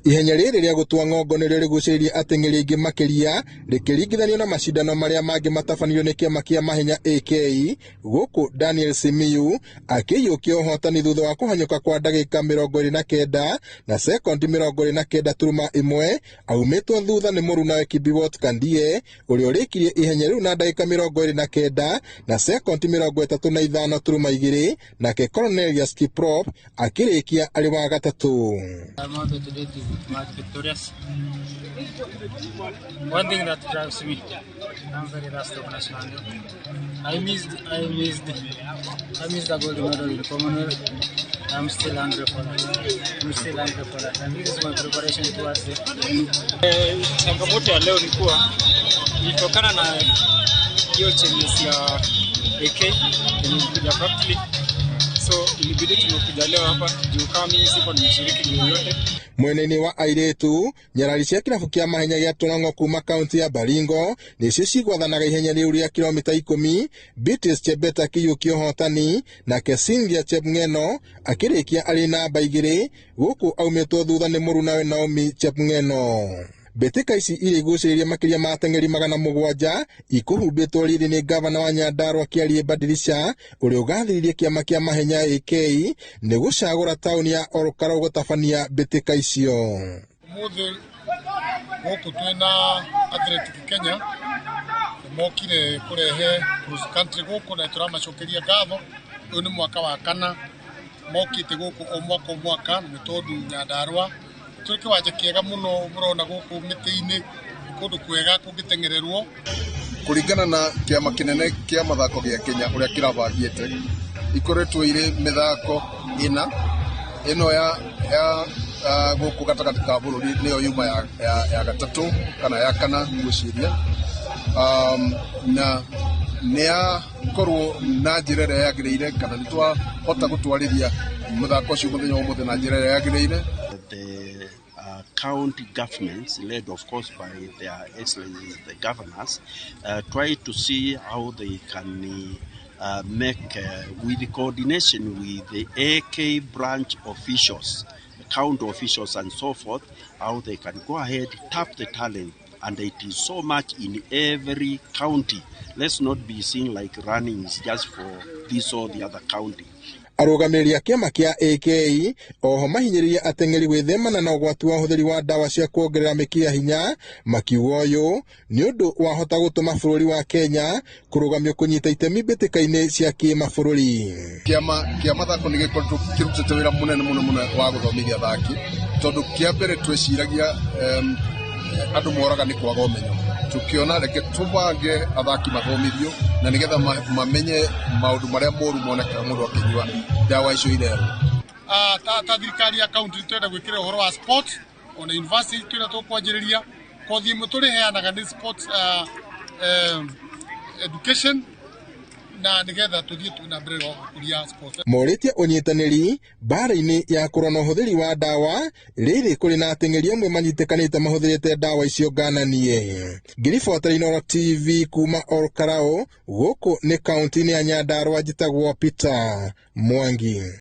Ihenya rĩrĩ rĩa gũtua ng'ongo nĩrĩo rĩgucĩrĩirie ateng'eri aingĩ makĩria rĩkĩringithanio na macindano marĩa mangĩ matabanĩrio nĩ kĩama kĩa mahenya AK. Gũkũ Daniel Simiyu akĩiyũkia ũhotani thutha wa kũhanyũka kwa ndagĩka 29 na sekondi 29.1, aumĩtwo thutha nĩ mũrunawe Kibiwott Kandie ũrĩa ũrĩkirie ihenya rĩu na ndagĩka 29 na sekondi 35.2, nake Cornelius Kiprop akĩrĩkia arĩ wa gatatũ. I'm happy today to be victorious. One thing that drives me, I'm very last of national team. I missed the gold medal in Commonwealth. I'm still hungry for that. I'm still hungry for that. And this is my preparation towards the Changamoto ya leo ni kuwa ilitokana na hiyo changes ya AK yenye ilikuja abruptly, so ilibidi tumekuja leo hapa juu kama mimi sikuwa nimeshiriki mbio yote. Mwena-inĩ wa airĩtu, nyarari cia kĩrabu kĩa mahenya gĩa Torongo kuma kaunti ya Baringo nĩcio cigwathanaga ihenya rĩu rĩa kilomita 10, Beatrice Chebet akĩiyũkia ũhotani, nake Cynthia Chepng'eno akĩrĩkia arĩ namba 2, gũkũ aumĩtwo thutha nĩ mũrunawe Naomi Chepng'eno. Mbĩtĩka ici iria igucĩrĩirie makĩria ma ateng'eri 700 ikũhumbĩtwo riri nĩ ngavana wa Nyandarua Kĩarie Badilisha, ũrĩa ũgathĩrĩirie kĩama kĩa mahenya AK nĩ gũcagũra taũni ya Olkalou gũtabania mbĩtĩka icio. Ũmũthĩ gũkũ twĩna Athletic Kenya, nĩ mokire kũrehe cross country gũkũ na tũramacokeria ngatho. Ũyũ nĩ mwaka wa kana mokĩte gũkũ, o mwaka o mwaka, nĩ tondũ Nyandarua tũrĩ kĩwanja kĩega mũno. Mũrona gũkũ mĩtĩ-inĩ, kũndũ kwega kũngĩteng'ererwo. Kũringana na kĩama kĩnene kĩa mathako gĩa Kenya ũrĩa kĩrabangĩte, ikoretwo irĩ mĩthako ĩna. Ĩno ya gũkũ gatagatĩ ka bũrũri nĩyo yuma ya gatatũ kana ya kana ngwĩciria, na nĩ yakorwo na njĩra ĩrĩa yagĩrĩire, kana nĩ twahota gũtwarithia mũthako ũcio mũthenya wa ũmũthĩ na njĩra ĩrĩa yagĩrĩire. The county governments, led of course by their excellencies the governors, try to see how they can make, with coordination with the AK branch officials, county officials and so forth, how they can go ahead, tap the talent, and it is so much in every county. Let's not be seen like running is just for this or the other county. Arũgamĩrĩri a kĩama kĩa AK oho mahinyĩrĩria ateng'eri gwĩthemana na ũgwati wa ũhũthĩri wa ndawa cia kuongerera mĩkiha hinya, makiuga ũyũ nĩ ũndũ wahota gũtũma bũrũri wa Kenya kũrũgamio kũnyita itemi mbĩtĩka-inĩ cia kĩmabũrũri. Kĩama kĩa mathako nĩ gĩkoretwo kĩrutĩte wĩra mũnene mũno mũno wa gũthomithia athaki, tondũ kĩa mbere tweciragia andũ moraga nĩ kwaga ũmenyo. Tũkĩona reke tũbange athaki mathomithio na nĩgetha mamenye maũndũ marĩa moru monekaga mũndũ akĩnyua ndawa icio irerwo. Ta thirikari ya county twenda gwĩkĩra ũhoro wa sport, ona university twĩna tũkwanjĩrĩria kothi ĩmwe tũrĩheanaga nĩ sports education, na nĩgetha tũthiĩ na mbere na gũkũria sports. Morĩtie ũnyitanĩri mbara-inĩ ya kũrũa na ũhũthĩri wa ndawa, rĩrĩ kũrĩ na ateng'eri amwe manyitĩkanĩte mahũthĩrĩte ndawa icio ngananie. Ngĩribotera Inooro TV kuma Olkalou, gũkũ nĩ kaunti-inĩ ya Nyandarua, njĩtagwo Peter Mwangi.